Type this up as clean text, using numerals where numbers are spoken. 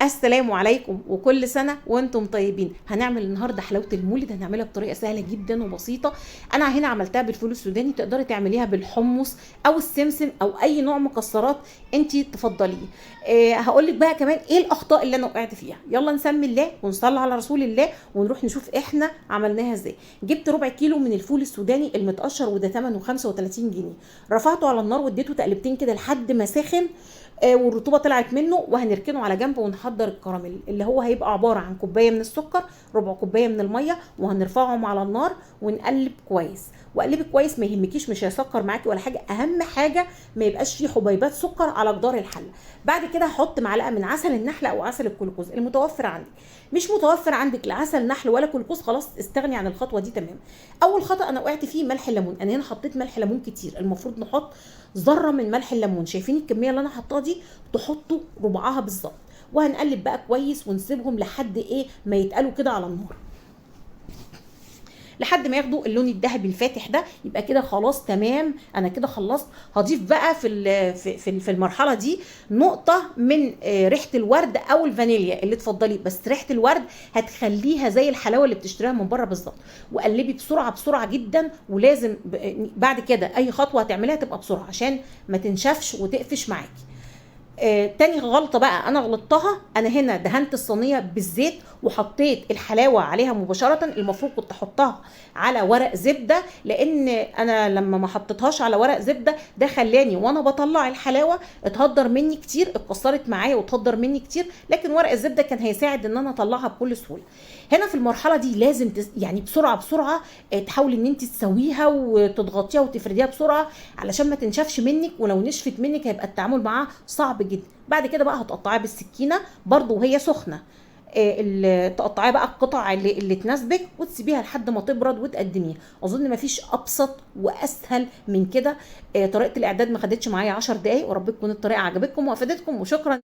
السلام عليكم وكل سنة وانتم طيبين. هنعمل النهارده حلاوة المولد، هنعملها بطريقة سهلة جدا وبسيطة. انا هنا عملتها بالفول السوداني، تقدري تعمليها بالحمص او السمسم او اي نوع مكسرات انت تفضليه. هقول لك بقى كمان ايه الاخطاء اللي انا وقعت فيها. يلا نسمي الله ونصلي على رسول الله ونروح نشوف احنا عملناها ازاي. جبت ربع كيلو من الفول السوداني المتقشر وده ثمنه 35 جنيه. رفعته على النار واديته تقلبتين كده لحد ما سخن والرطوبة طلعت منه، وهنركنه على جنب ونحضر الكراميل اللي هو هيبقى عبارة عن كوباية من السكر، ربع كوباية من المية، وهنرفعهم على النار ونقلب كويس. وقلبي كويس ما يهمكيش، مش هيسكر معاكي ولا حاجة، اهم حاجة ما يبقاش فيه حبيبات سكر على جدار الحلة. بعد كده هحط معلقه من عسل النحل او عسل الكلوكوز المتوفر عندك. مش متوفر عندك لا عسل نحل ولا كلوكوز، خلاص استغني عن الخطوة دي تمام. اول خطا انا وقعت فيه ملح الليمون. انا هنا حطيت ملح ليمون كتير، المفروض نحط ذره من ملح الليمون. شايفين الكمية اللي انا حطاها دي؟ تحطوا ربعها بالظبط. وهنقلب بقى كويس ونسيبهم لحد ايه ما يتقلوا كده على النار، لحد ما ياخدوا اللون الذهبي الفاتح ده. يبقى كده خلاص تمام، انا كده خلصت. هضيف بقى في المرحلة دي نقطة من ريحه الورد او الفانيليا اللي تفضلي، بس ريحه الورد هتخليها زي الحلاوة اللي بتشتريها من بره بالظبط. وقلبي بسرعة بسرعة جدا، ولازم بعد كده اي خطوة هتعمليها تبقى بسرعة عشان ما تنشفش وتقفش معاكي. تاني غلطة بقى أنا غلطتها، أنا هنا دهنت الصينية بالزيت وحطيت الحلاوة عليها مباشرة. المفروض كنت أحطها على ورق زبدة، لأن أنا لما ما حطيتهاش على ورق زبدة ده خلاني وأنا بطلع الحلاوة اتهدر مني كتير، اتكسرت معايا واتهدر مني كتير، لكن ورق الزبدة كان هيساعد إن أنا أطلعها بكل سهولة. هنا في المرحلة دي لازم يعني بسرعة بسرعة تحاولي إن أنت تسويها وتضغطيها وتفرديها بسرعة علشان ما تنشفش منك، ولو نشفت منك هيبقى التعامل معاها صعب جدا. بعد كده بقى هتقطعيها بالسكينة برضو وهي سخنة، تقطعيها بقى القطع اللي تناسبك وتسيبيها لحد ما تبرد وتقدميها. اظن مفيش ابسط واسهل من كده. طريقه الاعداد ما خدتش معايا 10 دقايق، ورب تكون الطريقة عجبتكم وافادتكم، وشكرا.